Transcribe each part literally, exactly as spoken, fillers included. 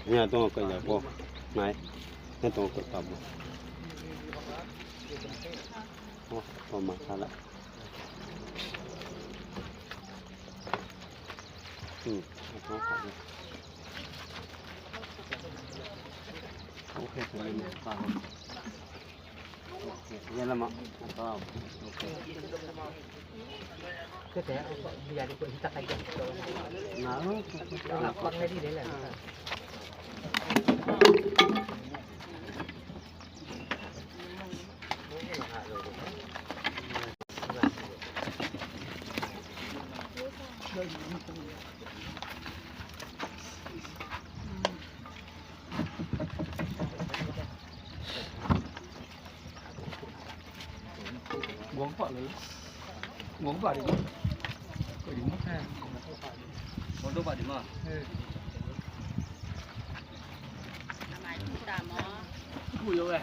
Nia tong ko ya ko. Nai. Nia tong ko ta bo. Oh, ko ma ta la. Hmm. Guang pah lele. Guang pah di. Kau di mana? Guang tu pah di mana? Eh. Ku yo eh.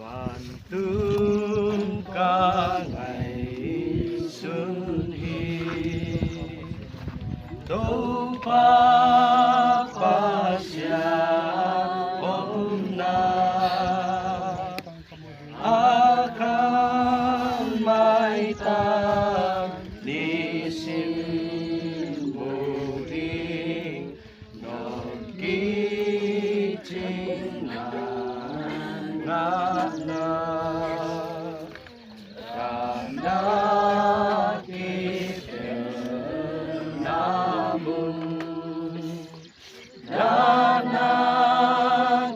Vantung ka ngaihsun hi, Topa Pasian omna a khang maitak nisim mu ding, nong kicing na ngakna, dahna kipelna mun. Dahna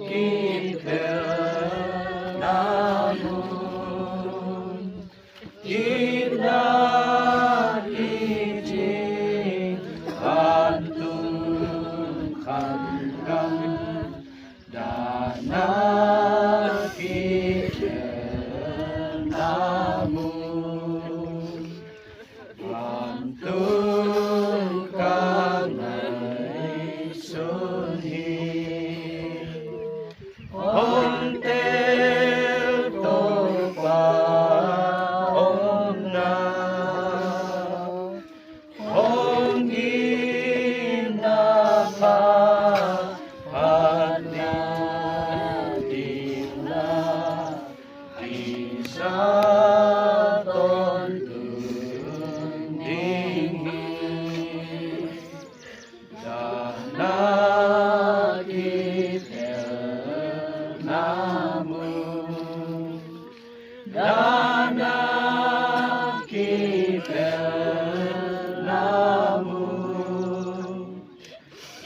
kipelna mun, itna i cing vantung khamgam. Dahna kipelna mun, vantung ka ngaihsun hi. Hong tel Topa omna, hong itna pha, phatna ding la, kisa tawntung ding hi. Dahna kipelna mun, dahna kipelna mun,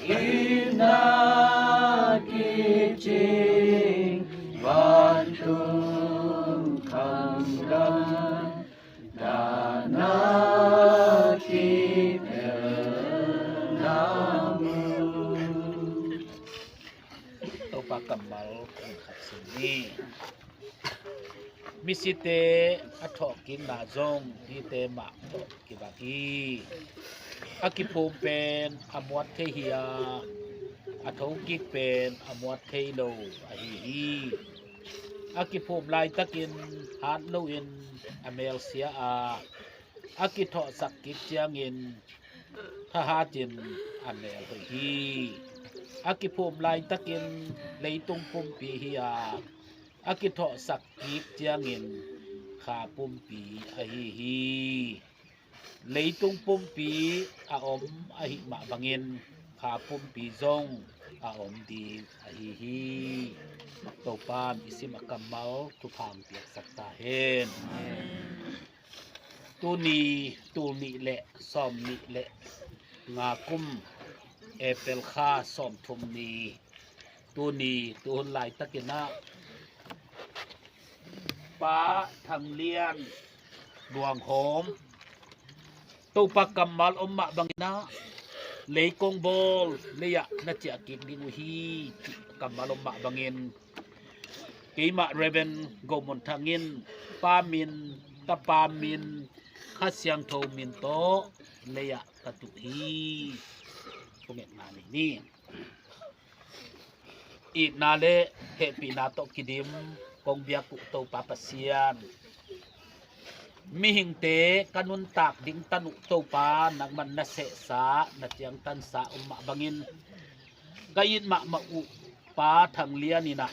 itna kicing vantung khamgam. Dahna kipelna mun. kammal khat sim ni. Misite a thawhkikna zong hihte mah tawh kibang hi. A kiphum pen a muat thei hi a, a thokik pen a muat thei lo ahi hi. A kiphum laitakin hat loin a mel sia a, a kithawhsak kik ciangin thahatin a mel hoih hi. A kiphum laitakin leitung pumpi hi a, a kithawhsak kik ciangin kha pumpi ahi hi. Leitung pumpi a om ahih mah bangin kha pumpi zong a om ding ahi hi. Topa'n i sim a kammal thupha hong piaksak ta hen. Tuni tul nih le sawm nih le nga kum, April kha sawmthum ni, tuni tuhun laitakin ah Pa Thang Lian Luang Hawm, Topa kammal om mah bangin ah, leikong bawl lei-ah na ciah kik ding uh hi, cih kammal om mah bangin, keimah Reverend Go Mun Thang in Pa min, Tapa min, Kha Siangtho min tawh lei-ah ka tuh hi. Kong ngetna nei ni. Itna le hehpihna tawh kidim kong biak uh Topa Pasian, mihingte ka nuntak ding tan uh Topa, nangman na sehsa, na ciangtansa om mah bangin, ka it mahmah uh Pa Thang Lian in ah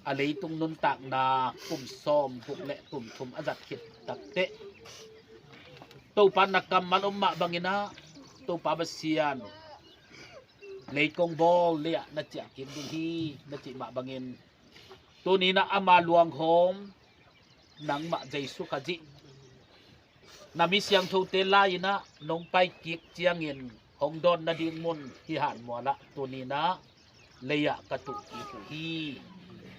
a leitung nuntakna kum sawmguk le kum thum a zat khit takteh, Topa na kammal om mah bangin ah, Topa Pasian, leikong bawl lei-ah na ciah kik ding hi, na cih mah bangin, tuni-in ah ama Luang Hawm, nangmah Jesu Khazih, na mi siangthote lai-in ah nong pai kik ciangin hong dawn nading mun hih Han mual ah tuni-in ah lei-ah ka tuh kik uh hi.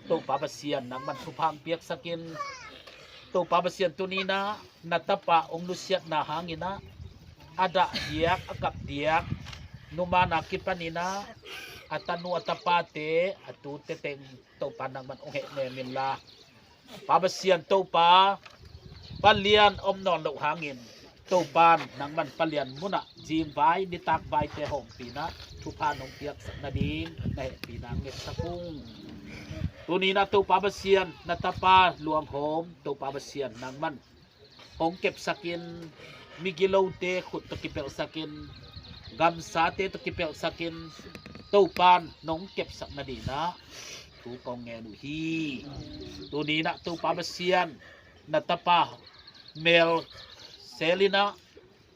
Topa Pasian, nangman thupha hong piaksak in. Topa Pasian, tuni-in ah na tapa hong nusiatna hangin ah, a dah diak, a kap diak, numan a kipanin ah a tanu a tapate, a tute teng, Topa, nangman hong hehnem inla, Pa Pasian, Topa, Pa Lian om nawn loh hangin, Topa'n nangman Pa Lian munah zingvai nitakvaite hawmpih in ah thupha nong piaksak nading na hehpihna ngetsak ung. Tuni-in ah Topa Pasian, na tapa Luang Hawm, Topa Pasian, nangman hong kepsak in, migilote khut tawh kipelhsak in, gamsate tawh kipelhsak in, Topa'n nong kepsak nading ah thu kong ngen uh hi. Tuni-in ah Topa Pasian, na tapa mel sel in ah,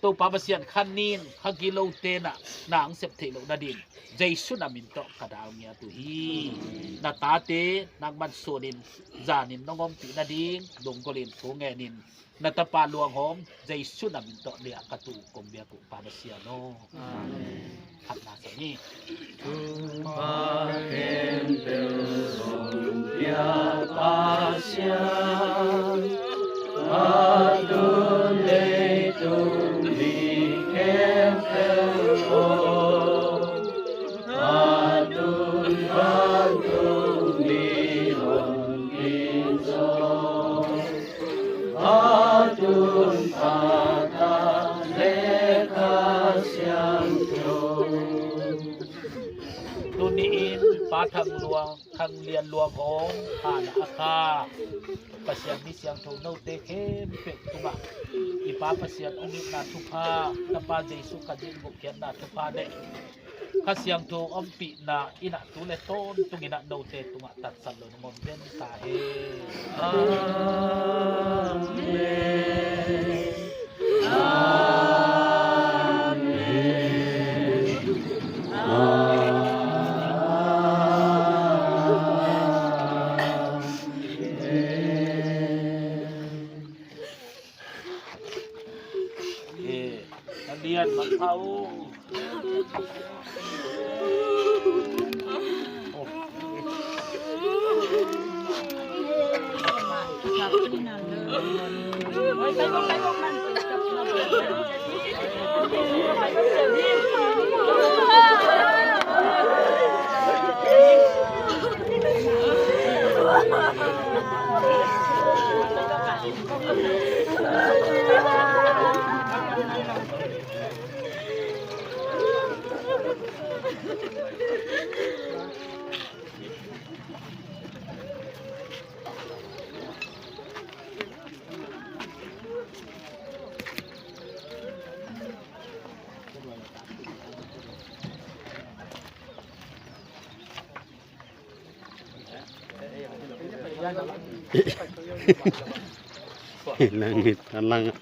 Topa Pasian, kha nin kha gilote na, na hong sep theih loh nading Jesu na min tawh ka dal ngiat uh hi. Na tate nangman sunin zanin nong ompih nading lunggulhin thu ngenin, na tapa Luang Hawm, Jesu na min tawh lei-ah ka tuh uh kong biak uh Pa Pasian aw. Amen. Khatna sa ni. Thupha khempeuh hong pia Pasian, a tun leitung mi khempeuh aw, a tun vantung mi hong kinzaw, a tun Pa, Tapa le Kha Siangtho. Tuni-in Pa Thang Luang, Thang Lian Luang Hawm, hana a kha Pasian mi siangtho note khempeuh tungah i Pa Pasian hong itna thupha, Tapa Jesu Khazih gupkhiatna thupha le Kha Siangtho ompihna in ah tu le tawntung in ah note tungah tatsat lo nong om den ta hen. Amen. Amen. Amen. Eh, a lian man pha uh. Langit, langit.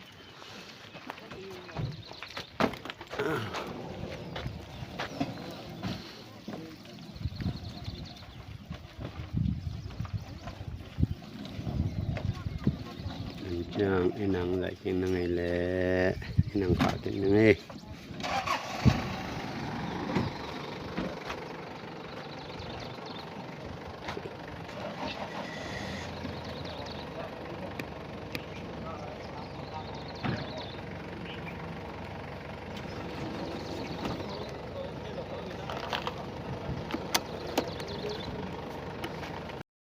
Ciang inang zai king na ngai le, inang pa king na ngai.